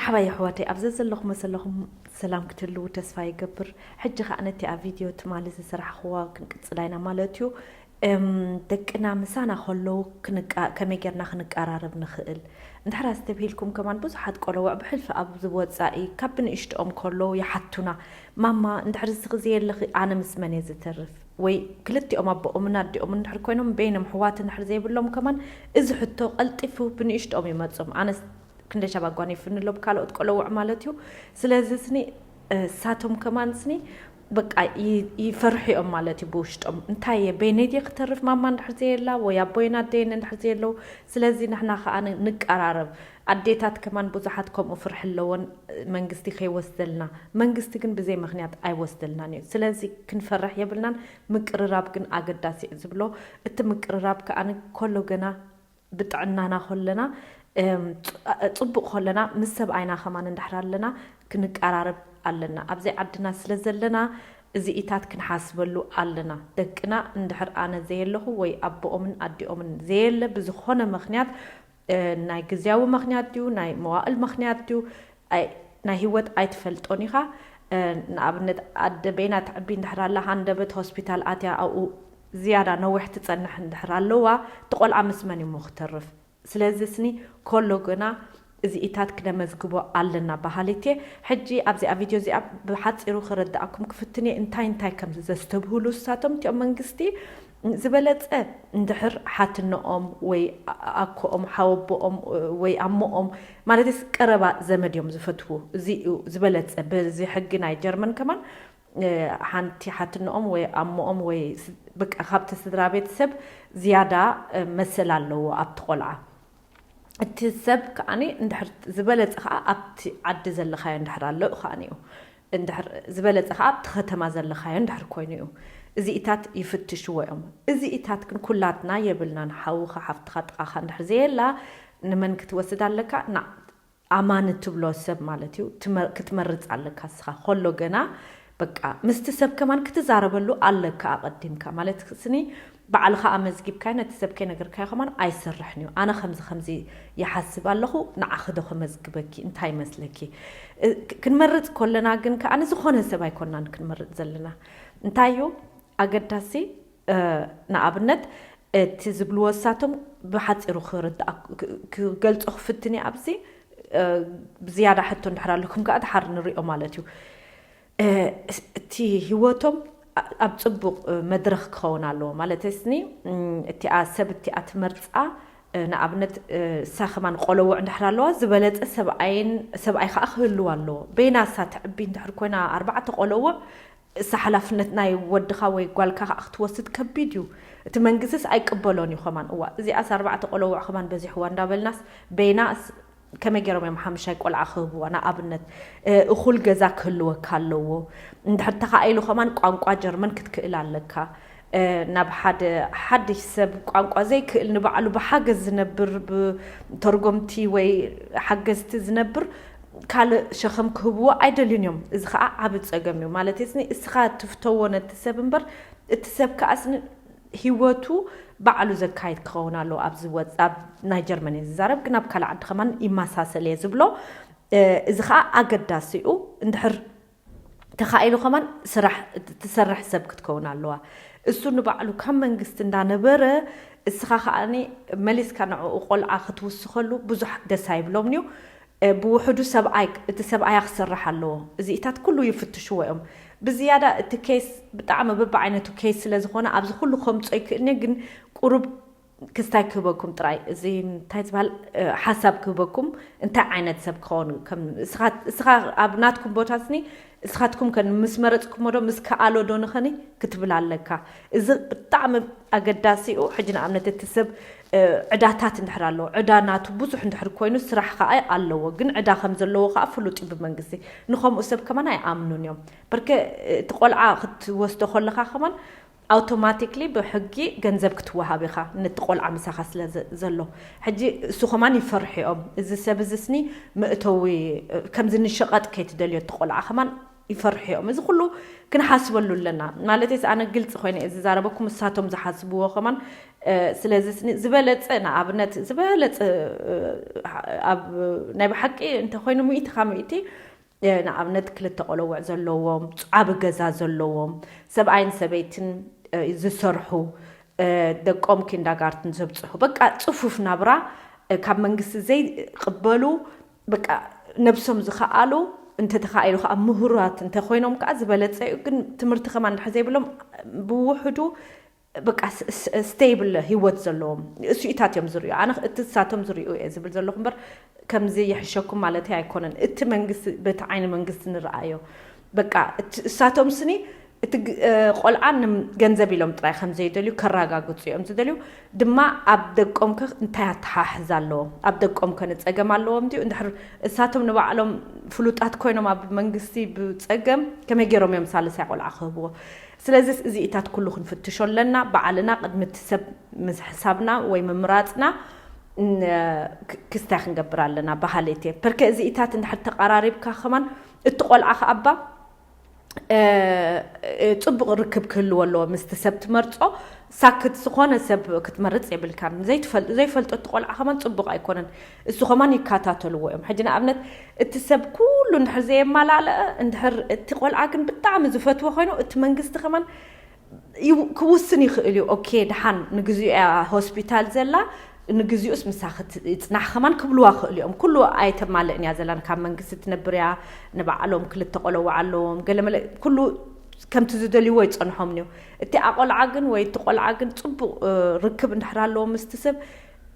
ሓባይ ኣሕዋተይ፣ ኣብ ዘዘለኹም ዘለኹም ሰላም ክትህልዉ ተስፋ ይገብር። ሕጂ ኸዓ ነቲ ኣብ ቪድዮ ትማሊ ዝሰራሕኽዋ ክንቅጽላ ኢና ማለት እዩ። እም፣ ደቅና ምሳና ከለዉ ክንቃ-፣ ከመይ ጌርና ክንቀራረብ ንኽእል? እንድሕር ኣስተብሂልኩም ከማን ብዙሓት ቆለውዕ ብሕልፊ ኣብ ወጻኢ ካብ ብንእሽትኦም ከለዉ ይሓቱና፣ "ማማ፣ እንድሕር እዚ ኽዚ የለኺ፣ ኣነ ምስ መን እየ ዝተርፍ?" ወይ ክልቲኦም ኣቦኦምን ኣዲኦምን እንድሕር ኮይኖም በይኖም ኣሕዋት እንድሕር ዘይብሎም ከማን እዚ ሕቶ ቀልጢፉ ብንእሽትኦም ይመጾም። ኣነስ ክንደይ ሻብ ኣጓኒፍኒ ኣሎ ብካልኦት ቆለውዕ ማለት እዩ። ስለዚ ስኒ፣ እ፣ ሳቶም ከማን ስኒ በቃ ይ-፣ ይፈርሑ እዮም ማለት እዩ ብውሽጦም። እንታይ እየ በይነይ ድየ ክተርፍ ማማ እንድሕር ዘየላ ወይ ኣቦይን ኣደይን እንድሕር ዘየለዉ። ስለዚ ንሕና ከኣ ን-፣ ንቀራረብ። ኣዴታት ከማን ብዙሓት ከምኡ ፍርሒ ኣለወን፣ መንግስቲ ከይወስደልና። መንግስቲ ግን ብዘይ ምኽንያት ኣይወስደልናን እዩ። ስለዚ ክንፈርሕ የብልናን። ምቅርራብ ግን ኣገዳሲ እዩ ዝብሎ። እቲ ምቅርራብ ከኣ ኮሎ ገና ብጥዕናና ከለና፣ እም፣ ጽ-፣ ጽቡቕ ከለና ምስ ሰብኣይና ከማን እንድሕር ኣለና ክንቀራረብ ኣለና። ኣብዘይ ዓድና ስለ ዘለና እዚኢታት ክንሓስበሉ ኣለና። ደቅና እንድሕር ኣነ ዘየለኹ ወይ ኣቦኦምን ኣዲኦምን ዘየለ ብዝኾነ ምኽንያት፣ እ፣ ናይ ግዝያዊ ምኽንያት ድዩ፣ ናይ መዋእል ምኽንያት ድዩ፣ ኣይ-፣ ናይ ህይወት ኣይትፈልጦን ኢኻ። እ፣ ንኣብነት ኣደ በይና ትዕቢ እንድሕር ኣላ፣ ሃንደበት ሆስፒታል ኣትያ ኣብኡ ዝያዳ ነዊሕ ትጸንሕ እንድሕር ኣለዋ፣ እቲ ቆልዓ ምስ መን እዩ እሞ ክተርፍ? ስለዚ ስኒ ኮሎ ግና እዚኢታት ክነመዝግቦ ኣለና በሃሊት እየ። ሕጂ ኣብዚኣ ቪድዮ እዚኣ ብሓጺሩ ክረድኣኩም ክፍትን እየ፣ እንታይ እንታይ ከም ዘስተብህሉ እሳቶም እቲኦም መንግስቲ ዝበለጸ እንድሕር ሓትነኦም ወይ ኣ-፣ ኣኮኦም፣ ሓወቦኦም ወይ ኣሞኦም፣ ማለትስ ቀረባ ዘመድ እዮም ዝፈትዉ። እዚ እዩ ዝበለጸ። በዚ ሕጊ ናይ ጀርመን ከማን፣ እ፣ ሓንቲ ሓትነኦም ወይ ኣሞኦም ወይ ስ-፣ በቃ ካብቲ ስድራ ቤት ሰብ ዝያዳ፣ እ፣ መሰል ኣለዎ ኣብቲ ቆልዓ። እቲ ሰብ ከኣኒ እንድሕር ዝበለጸ ከኣ ኣብቲ ዓዲ ዘለኻዮ እንድሕር ኣሎ ከኣኒ እዩ። እንድሕር ዝበለጸ ከኣ ኣብቲ ከተማ ዘለኻዮ እንድሕር ኮይኑ እዩ። እዚኢታት ይፍትሽዎ እዮም። እዚኢታት ግን ኩላትና የብልናን። ሓውኻ፣ ሓፍትኻ፣ ጥቓኻ እንድሕር ዘየላ ንመን ክትወስድ ኣለካ? ና-፣ ኣማኒ ትብሎ ሰብ ማለት እዩ። ትመ-፣ ክትመርጽ ኣለካ እስኻ። ከሎ ገና በቃ ምስቲ ሰብ ከማን ክትዛረበሉ ኣለካ ኣቐዲምካ። ማለት ስኒ ባዕልኻ ኣመዝጊብካዮ ነቲ ሰብ ከይነገርካዮ ከማን ኣይሰርሕን እዩ። ኣነ ከምዚ ከምዚ ይሓስብ ኣለኹ፣ ንዓኺ ዶ ከመዝግበኪ? እንታይ ይመስለኪ? እ፣ ክ-፣ ክንመርጽ ከለና ግን ከኣ ንዝኾነ ሰብ ኣይኮናን ክንመርጽ ዘለና። እንታይ እዩ ኣገዳሲ? እ፣ ንኣብነት እቲ ዝብልዎ እሳቶም ብሓጺሩ ክርድኣ፣ ክ-፣ ክገልጾ ክፍትን እየ ኣብዚ። እ፣ ብዝያዳ ሕቶ እንድሕር ኣለኩም ከኣ ድሓር ንሪኦ ማለት እዩ። እ፣ እስ-፣ እቲ ህይወቶም ኣ-፣ ኣብ ጽቡቕ፣ እ፣ መድረኽ ክኸውን ኣለዎ። ማለት ስኒ፣ እም፣ እቲኣ ሰብ እቲኣ ትመርጻ፣ እ፣ ንኣብነት፣ እ፣ እሳ ከማን ቆለውዕ እንድሕር ኣለዋ፣ ዝበለጸ ሰብኣይን፣ ሰብኣይ ከኣ ክህልዋ ኣለዎ። በይና እሳ ትዕቢ እንድሕር ኮይና ኣርባዕተ ቆለውዕ፣ እሳ ሓላፍነት ናይ ወድኻ ወይ ጓልካ ከኣ ክትወስድ ከቢድ እዩ። እቲ መንግስትስ ኣይቅበሎን እዩ ከማን። እዋ፣ እዚኣስ ኣርባዕተ ቆለውዕ ከማን በዚሕዋ እንዳበልናስ፣ በይናስ ከመይ ገይሮም እዮም ሓሙሻይ ቆልዓ ክህብዋ? ንኣብነት፣ እ፣ እኹል ገዛ ክህልወካ ኣለዎ። እንድሕር ተኻኢሉ ከማን ቋንቋ ጀርመን ክትክእል ኣለካ። እ፣ ናብ ሓደ ሓድሽ ሰብ ቋንቋ ዘይክእል ንባዕሉ ብሓገዝ ዝነብር፣ ብተርጎምቲ ወይ ሓገዝቲ ዝነብር ካልእ ሸኸም ክህብዎ ኣይደልዩን እዮም። እዚ ኸዓ ዓቢ ጸገም እዩ። ማለት ስኒ እስኻ ትፍተዎ ነቲ ሰብ እምበር፣ እቲ ሰብ ከኣ ስኒ ህይወቱ ባዕሉ ዘካይድ ክኸውን ኣለዎ። ኣብዚ ወጽ-፣ ኣብ ናይ ጀርመን እየ ዝዛረብ፣ ግን ኣብ ካልእ ዓዲ ከማን ይመሳሰል እየ ዝብሎ። እ፣ እዚ ኸዓ ኣገዳሲ እዩ። እንድሕር ተኻኢሉ ከማን ስራሕ፣ ትሰርሕ ሰብ ክትከውን ኣለዋ። እሱ ንባዕሉ ካብ መንግስቲ እንዳነበረ፣ እስኻ ከኣኒ መሊስካ ንዕኡ ቆልዓ ክትውስኸሉ ብዙሕ ደስ ኣይብሎምን እዩ። እ፣ ብውሕዱ ሰብኣይ፣ እቲ ሰብኣያ ክሰርሕ ኣለዎ። እዚኢታት ኩሉ ይፍትሽዎ እዮም። ብዝያዳ እቲ ኬስ ብጣዕሚ በብዓይነቱ ኬስ ስለ ዝኾነ ኣብዚ ኩሉ ከምጾ ይክእልኒ፣ ግን ቁሩብ ክስታይ ክህበኩም ጥራይ፣ እዚ እንታይ ዝበሃል፣ እ፣ ሓሳብ ክህበኩም፣ እንታይ ዓይነት ሰብ ክኸውን፣ ከም እስኻ፣ እስኻ ኣብ ናትኩም ቦታ ስኒ፣ እስኻትኩም ከ ምስ መረጽኩሞ ዶ፣ ምስ ከኣሎ ዶ ንኸኒ ክትብል ኣለካ። እዚ ብጣዕሚ ኣገዳሲኡ። ሕጂ ንኣብነት እቲ ሰብ፣ እ፣ ዕዳታት እንድሕር ኣለዎ፣ ዕዳ ናቱ ብዙሕ እንድሕር ኮይኑ ስራሕ ከኣ ኣለዎ፣ ግን ዕዳ ከም ዘለዎ ከኣ ፍሉጥ እዩ ብመንግስቲ። ንኸምኡ ሰብ ከማን ኣይኣምኑን እዮም። በርከ፣ እ፣ እቲ ቆልዓ ክትወስዶ ከለኻ ከማን ኣውቶማቲክሊ ብሕጊ ገንዘብ ክትወሃብ ኢኻ፣ ነቲ ቆልዓ ምሳኻ ስለ ዘ-፣ ዘሎ። ሕጂ እሱ ከማን ይፈርሑ እዮም። እዚ ሰብ እዚ ስኒ መእተዊ፣ እ፣ ከምዚ ንሸቐጥ ከይትደልዮ፣ እቲ ቆልዓ ከማን ይፈርሑ እዮም። እዚ ኩሉ ክንሓስበሉ ኣለና። ማለተይስ ኣነ ግልፂ ኮይነ እየ ዝዛረበኩም፣ እሳቶም ዝሓስብዎ ከማን። ስለዚ ዝበለፀ ንኣብነት ዝበለፀ ኣብ ናይ ብሓቂ እንተኮይኑ ሚእቲ ካብ ሚእቲ ንኣብነት ክልተ ቆለውዕ ዘለዎም፣ ዓቢ ገዛ ዘለዎም፣ ሰብኣይን ሰበይትን ዝሰርሑ፣ ደቆም ኪንዳጋርትን ዘብፅሑ፣ በቃ ፅፉፍ ናብራ ካብ መንግስቲ ዘይቅበሉ፣ በቃ ነብሶም ዝኸኣሉ፣ እንተተኻኢሉ ከዓ ምሁራት እንተኮይኖም ከዓ ዝበለፀ እዩ። ግን ትምህርቲ ከማን እንድሕር ዘይብሎም ብውሕዱ በቃ ስቴብል ህይወት ዘለዎም እሱኢታት እዮም ዝርእዩ። ኣነ እቲ እሳቶም ዝርእዩ እየ ዝብል ዘለኹ እምበር ከምዚ ይሕሸኩም ማለተይ ኣይኮነን። እቲ መንግስቲ በቲ ዓይኒ መንግስቲ ንረኣዮ። በቃ እቲ እሳቶም ስኒ እቲ ግ- እ፣ ቆልዓ ንም- ገንዘብ ኢሎም ጥራይ ከም ዘይደልዩ ከረጋግፁ እዮም ዝደልዩ። ድማ ኣብ ደቆም ከ እንታይ ኣተሓሕዛ ኣለዎም? ኣብ ደቆም ከ ንፀገም ኣለዎም ድዩ? እንድሕር እሳቶም ንባዕሎም ፍሉጣት ኮይኖም ኣብ መንግስቲ ብፀገም ከመይ ገይሮም እዮም ሳልሳይ ቆልዓ ክህብዎ? ስለዚ እዚኢታት ኩሉ ክንፍትሾ ኣለና። ባዕልና ቅድሚ እቲ ሰብ ምስ ሕሳብና ወይ ምምራፅና ን- ክ- ክስታይ ክንገብር ኣለና ባህሌት እየ። ፐርከ እዚኢታት እንድሕር ተቐራሪብካ ከማን እቲ ቆልዓ ከኣባ እ፣ እ፣ ጽቡቕ ርክብ ክህልዎ ኣለዎ ምስቲ ሰብ ትመርጾ። ሳክት ዝኾነ ሰብ ክትመርጽ የብልካን። ዘይትፈል- ዘይፈልጦ እቲ ቆልዓ ከማን ጽቡቕ ኣይኮነን። እሱ ከማን ይከታተልዎ እዮም። ሕጂ ንኣብነት እቲ ሰብ ኩሉ እንድሕር ዘየማላልአ፣ እንድሕር እቲ ቆልዓ ግን ብጣዕሚ ዝፈትዎ ኮይኑ፣ እቲ መንግስቲ ከማን ይው- ክውስን ይኽእል እዩ። ኦኬ፣ ደሓን ንግዚኡ እያ ሆስፒታል ዘላ፣ ንግዚኡስ ምሳ ክትጽናሕ ከማን ክብልዋ ክኽእሉ እዮም። ኩሉ ኣይተማልእን እያ ዘላን ካብ መንግስቲ ትነብር እያ፣ ንባዕሎም ክልተ ቆለውዓ ኣለዎም፣ ገለመለ ኩሉ ከምቲ ዝደልይዎ ይጸንሖም እዩ። እቲ ኣቆልዓ ግን ወይ እቲ ቆልዓ ግን ጽቡቕ እ፣ ርክብ እንድሕር ኣለዎም ምስቲ ሰብ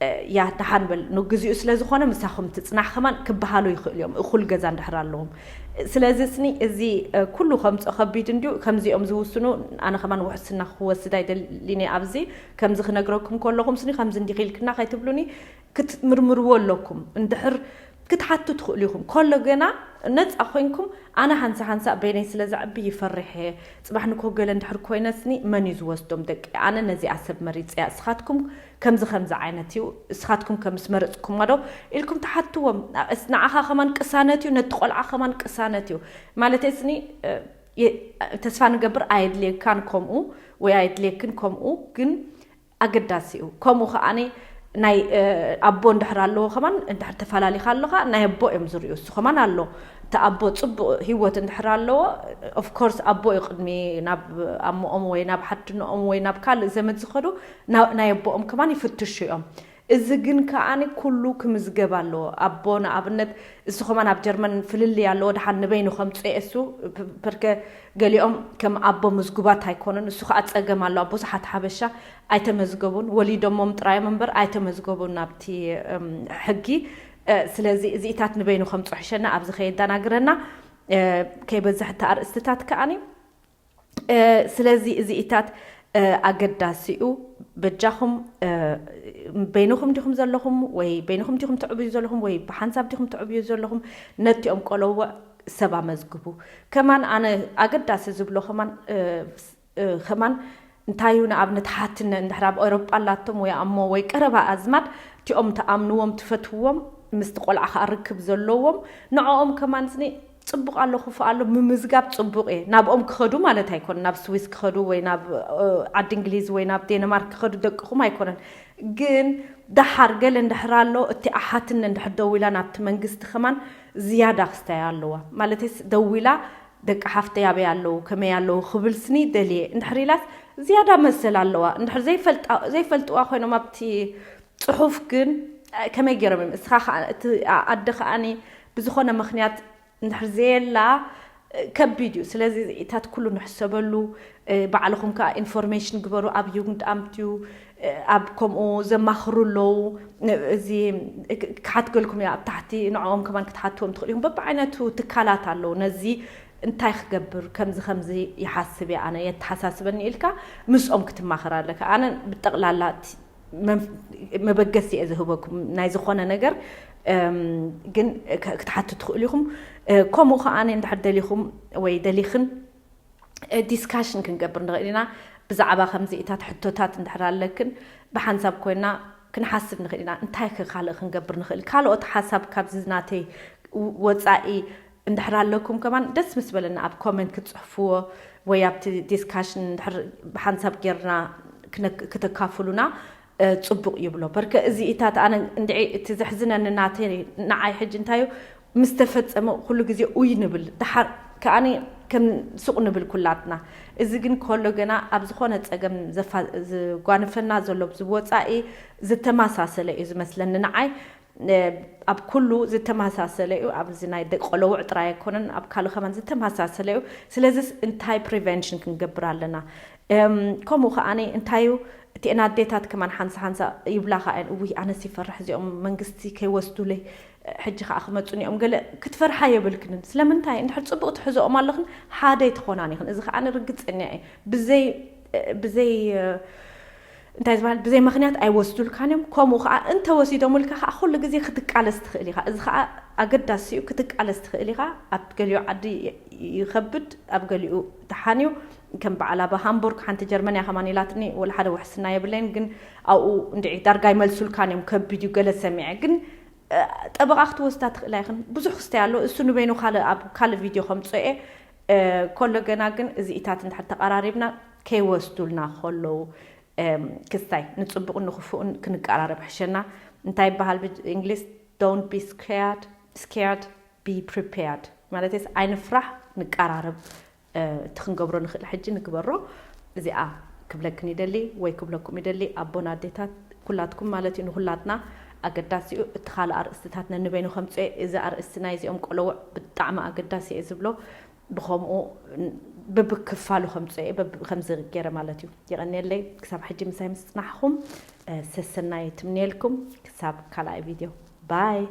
እ፣ ያ ደሓን በል ንግዚኡ ስለ ዝኾነ ምሳኹም ትጽናሕ ከማን ክበሃሉ ይኽእሉ እዮም፣ እኹል ገዛ እንድሕር ኣለዎም። ስለዚ ስኒ እዚ እ፣ ኩሉ ከምጽኦ ከቢድ እንድዩ። ከምዚኦም ዝውስኑ ኣነ ከማን ውሕስና ክወስድ ኣይደልን እየ ኣብዚ። ከምዚ ክነግረኩም ከለኹም ስኒ ከምዚ እንዲኺ ኢልክና ከይትብሉኒ ክትምርምርዎ ኣለኩም። እንድሕር ክትሓቱ ትኽእሉ ኢኹም። ከሎ ገና ነጻ ኮይንኩም ኣነ ሃንሳ ሃንሳ በይነይ ስለ ዘዕቢ ይፈርሕ እየ። ጽባሕ ንኮ ገለ እንድሕር ኮይነስኒ መን እዩ ዝወስዶም ደቂ? ኣነ ነዚኣ ሰብ መሪጸያ። እስኻትኩም ከምዚ ከምዚ ዓይነት እዩ፣ እስኻትኩም ከም ምስ መረጽኩማ ዶ ኢልኩም ትሓትዎም። እስ- ንዓኻ ከማን ቅሳነት እዩ፣ ነቲ ቆልዓ ከማን ቅሳነት እዩ። ማለተይ ስኒ እ፣ የ- ተስፋ ንገብር ኣየድልየካን ከምኡ ወይ ኣየድልየክን ከምኡ፣ ግን ኣገዳሲ እዩ። ከምኡ ከዓኒ ናይ እ፣ ኣቦ እንድሕር ኣለዎ ከማን እንድሕር ተፈላሊኻ ኣለኻ ናይ ኣቦ እዮም ዝርእዩ። እሱ ከማን ኣሎ እቲ ኣቦ ጽቡቕ ህይወት እንድሕር ኣለዎ ኦፍኮርስ ኣቦ እዩ ቅድሚ ናብ ኣሞኦም ወይ ናብ ሓድኖኦም ወይ ናብ ካልእ ዘመድ ዝኸዱ ና- ናይ ኣቦኦም ከማን ይፍትሹ እዮም። እዚ ግን ከዓኒ ኩሉ ክምዝገብ ኣለዎ። ኣቦ ንኣብነት እሱ ከማን ኣብ ጀርመን ፍልልይ ኣለዎ። ደሓን ንበይኑ ከምፅኦ እሱ ፕ- ፕርከ ገሊኦም ከም ኣቦ ምዝጉባት ኣይኮኑን። እሱ ከዓ ፀገም ኣሎ። ኣብ ብዙሓት ሓበሻ ኣይተመዝገቡን። ወሊዶሞም ጥራዮም እምበር ኣይተመዝገቡን ናብቲ እም፣ ሕጊ። እ፣ ስለዚ እዚኢታት ንበይኑ ከምፅኦ ሕሸና ኣብዚ ከየዳናግረና እ፣ ከይበዝሕ እቲ ኣርእስትታት ከዓኒ እ፣ ስለዚ እዚኢታት እ፣ ኣገዳሲ እዩ። በጃኹም እ፣ በይንኹም ዲኹም ዘለኹም ወይ በይንኹም ዲኹም ትዕብዩ ዘለኹም ወይ ብሓንሳብ ዲኹም ትዕብዩ ዘለኹም ነቲኦም ቆለውዕ ሰብ ኣመዝግቡ። ከማን ኣነ ኣገዳሲ ዝብሎ ከማን እ፣ እ፣ ከማን እንታይ እዩ ንኣብነት ሓትነ እንድሕር ኣብ ኤውሮጳ ኣላቶም ወይ ኣሞ ወይ ቀረባ ኣዝማድ እቲኦም ትኣምንዎም ትፈትውዎም ምስቲ ቆልዓ ከዓ ርክብ ዘለዎም ንዕኦም ከማን ስኒ ጽቡቕ ኣሎ ክፉእ ኣሎ ምምዝጋብ ጽቡቕ እየ። ናብኦም ክኸዱ ማለት ኣይኮን ናብ ስዊስ ክኸዱ ወይ ናብ እ፣ ዓዲ እንግሊዝ ወይ ናብ ዴንማርክ ክኸዱ ደቅኹም ኣይኮነን። ግን ደሓር ገለ እንድሕር ኣሎ እቲ ኣሓትነ እንድሕር ደዊላ ናብቲ መንግስቲ ከማን ዝያዳ ክስታይ ኣለዋ። ማለትስ ደዊላ ደቂ ሓፍተይ ኣበይ ኣለዉ ከመይ ኣለዉ ክብል ስኒ ደልየ እንድሕር ኢላስ ዝያዳ መሰል ኣለዋ። እንድሕር ዘይፈልጣ- ዘይፈልጥዋ ኮይኖም ኣብቲ ጽሑፍ ግን እ፣ ከመይ ገይሮም እዮም እስኻ ከዓ እቲ ኣ- ኣደ ከዓኒ ብዝኾነ ምክንያት እንድሕር ዘየላ እ፣ ከቢድ እዩ። ስለዚ እታት ኩሉ ንሕሰበሉ እ፣ ባዕልኹም ከዓ ኢንፎርሜሽን ግበሩ ኣብ ዩግንድ ኣምትዩ እ፣ ኣብ ከምኡ ዘማኽሩ ኣለዉ። እ፣ እዚ እ፣ ክ- ክሓትገልኩም እያ ኣብ ታሕቲ ንዕኦም ከማን ክትሓትዎም ትኽእሉ ኢኹም። በብዓይነቱ ትካላት ኣለዉ። ነዚ እንታይ ክገብር ከምዚ ከምዚ ይሓስብ እየ ኣነ የተሓሳስበኒ ኢልካ ምስኦም ክትማኸር ኣለካ። ኣነ ብጠቕላላ እቲ መን- መበገሲ እየ ዝህበኩም ናይ ዝኾነ ነገር እም፣ ግን ክ- ክትሓቱ ትኽእሉ ኢኹም። እ፣ ከምኡ ከዓኒ እንድሕር ደሊኹም ወይ ደሊኽን እ፣ ዲስካሽን ክንገብር ንኽእል ኢና። ብዛዕባ ከምዚኢታት ሕቶታት እንድሕር ኣለክን ብሓንሳብ ኮይና ክንሓስብ ንኽእል ኢና። እንታይ ከ ካልእ ክንገብር ንኽእል? ካልኦት ሓሳብ ካብዚ ናተይ ወፃኢ እንድሕር ኣለኩም ከማን ደስ ምስ በለና ኣብ comment ክትጽሕፍዎ ወይ ኣብቲ discussion እንድሕር ብሓንሳብ ጌርና ክነክ- ክተካፍሉና፣ እ፣ ጽቡቕ ይብሎ። በርከ እዚ ኢታት ኣነ እንድዒ እቲ ዘሕዝነኒ ናተይ ንዓይ ሕጂ እንታይ እዩ፣ ምስ ተፈጸመ ኩሉ ግዜ ኡይ ንብል። ደሓር ከኣኒ ከም ሱቕ ንብል ኩላትና። እዚ ግን ከሎ ገና ኣብ ዝኾነ ጸገም ዘፋ- ዝጓንፈና ዘሎ ኣብዚ ወጻኢ ዝተመሳሰለ እዩ ዝመስለኒ ንዓይ። እ፣ ኣብ ኩሉ ዝተመሳሰለ እዩ። ኣብዚ ናይ ደቂ ቆለውዕ ጥራይ ኣይኮነን፣ ኣብ ካልእ ከማን ዝተመሳሰለ እዩ። ስለዚስ እንታይ prevention ክንገብር ኣለና? እም፣ ከምኡ ከኣኒ እንታይ እዩ፣ እቲአን ኣዴታት ከማን ሓንሳ ሓንሳ ይብላ ከኣ እየን፣ "እውይ፣ ኣነስ ይፈርሕ፣ እዚኦም መንግስቲ ከይወስዱለይ፣ ሕጂ ከኣ ክመጹኒ እዮም" ገለ ክትፈርሓ የብልክንን። ስለምንታይ? እንድሕር ጽቡቕ ትሕዝኦም ኣለኽን፣ ሓደ ኣይትኾናን ኢኽን። እዚ ከኣ ርግጸኛ እየ። ብዘይ፣ ብዘይ፣ እንታይ ዝበሃል፣ ብዘይ ምኽንያት ኣይወስዱልካን እዮም። ከምኡ ከኣ እንተወሲዶምልካ ከኣ ኩሉ ግዜ ክትቃለስ ትኽእል ኢኻ። እዚ ከኣ ኣገዳሲ እዩ፣ ክትቃለስ ትኽእል ኢኻ። ኣብ ገሊኡ ዓዲ ይኸብድ፣ ኣብ ገሊኡ ደሓን እዩ። ከም በዓል ኣብ ሃምቡርግ ሓንቲ ጀርመንያ ከማን ኢላትኒ፣ ወላ ሓደ ውሕስና የብለይን፣ ግን ኣብኡ እንድዒ ዳርጋ ይመልሱልካን እዮም፣ ከቢድ እዩ ገለ ሰሚዐ። ግን፣ እ፣ ጠበቓ ክትወስዳ ትኽእላ ኢኽን። ብዙሕ ክስታይ ኣሎ፣ እሱ ንበይኑ ካልእ፣ ኣብ ካልእ ቪድዮ ከምጽኦ እየ። እ፣ ከሎ ገና ግን እዚ ኢታት እንድሕር ተቐራሪብና ከይወስዱልና ከለዉ፣ እም፣ ክስታይ ንጽቡቕን ንኽፉእን ክንቀራረብ ሕሸና። እንታይ ይበሃል ብእንግሊዝ? Don't be scared, scared, be prepared። ማለትስ ኣይንፍራሕ፣ ንቀራረብ። እ፣ እቲ ክንገብሮ ንኽእል ሕጂ ንግበሮ። እዚኣ ክብለክን ይደሊ ወይ ክብለኩም ይደሊ፣ ኣቦን ኣዴታት ኩላትኩም ማለት እዩ፣ ንኹላትና ኣገዳሲ እዩ። እቲ ካልእ ኣርእስትታት ነንበይኑ ከምጽኦ እየ። እዚ ኣርእስቲ ናይ እዚኦም ቆለውዕ ብጣዕሚ ኣገዳሲ እየ ዝብሎ፣ ብኸምኡ በብክፋሉ ከምጽኦ እየ፣ በብ-፣ ከምዚ ገይረ ማለት እዩ። የቐንየለይ ክሳብ ሕጂ ምሳይ ምስ ጽናሕኹም፣ እ፣ ሰሰናዩ ትምንየልኩም። ክሳብ ካልኣይ ቪድዮ፣ ባይ።